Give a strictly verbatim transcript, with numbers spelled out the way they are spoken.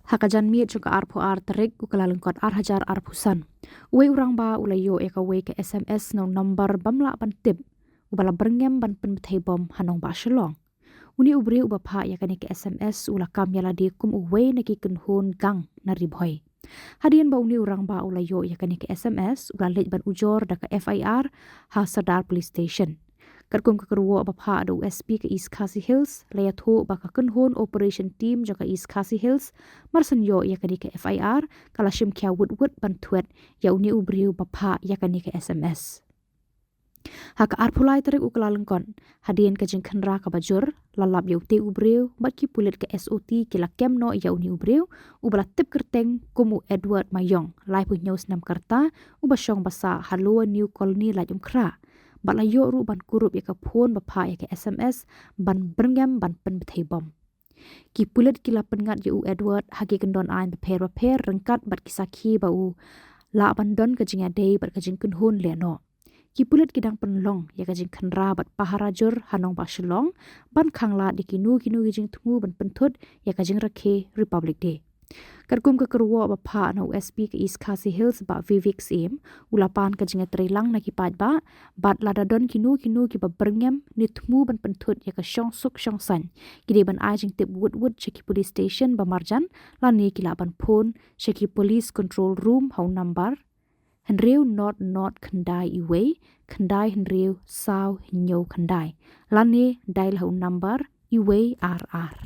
Ha ka janmiet jong ka arphew ar tarik u Kyllalyngkot ar hajar arphew san, uwei u rangbah u la ïoh ïa kawei ka S M S na u number bym lah ban tip, uba la byrngem ban pynbthei bom ha nongbah Shillong. Une u briew uba phah ïa kane ka S M S u la kam ïalade kum uwei na ki kynhun gang na Ri Bhoi. Hadien ba une u rangbah u la ïoh ïa kane ka S M S, u la leit ban ujor da ka F I R ha Sadar Police Station. Katkum ka kyrwoh ba phah da u S P ka East Khasi Hills, la ïathuh ba ka kynhun operation team jong ka East Khasi Hills, mar shen ïoh ïa kane ka F I R, ka la shim khia wut wut ban thwet ïa une u briew ba phah ïa kane ka S M S. Ha ka arphew lai tarik u Kyllalyngkot, hadien ka jingkhynra kaba jur, la lap ïa utei u briew, bad ki pulit ka S O T ki la kem noh ïa une u briew, uba la tip kyrteng kum u Edward Mayong, laiphew hynñiew snem ka rta, uba shong basa ha Lower New Colony Laitumkhrah. Bad la ïoh ruh ban kurup ïa ka phone ba phah ïa ka S M S, ban byrngem ban pynbthei bom. Ki pulit ki la pynngat ïa u Edward ha ki kyndon aiñ bapher bapher ryngkat bad ki sakhi ba u lah ban don ka jingïadei bad ka jingkynhun lehnoh. Ki pulit ki dang pynlong ïa ka jingkhynra bad pahara jur ha nongbah Shillong, ban khanglad ïa kino kino ki jingthmu ban pynthut ïa ka jingrakhe Republic Day. Katkum ka kyrwoh ba phah na u S P ka East Khasi Hills Bah Vivek Syiem, u la pan ka jingïatreilang na ki paidbah, bad lada don kino kino kiba byrngem ne thmu ban pynthut ïa ka shongsuk shongsaiñ, ki dei ban ai jingtip wut wut sha ki police station ba marjan, lane ki lah ban phone sha ki police control room ha u number hynriew nod nod khyndai uwei, khyndai hynriew saw hynñiew khyndai, lane dial ha u number uwei ar ar.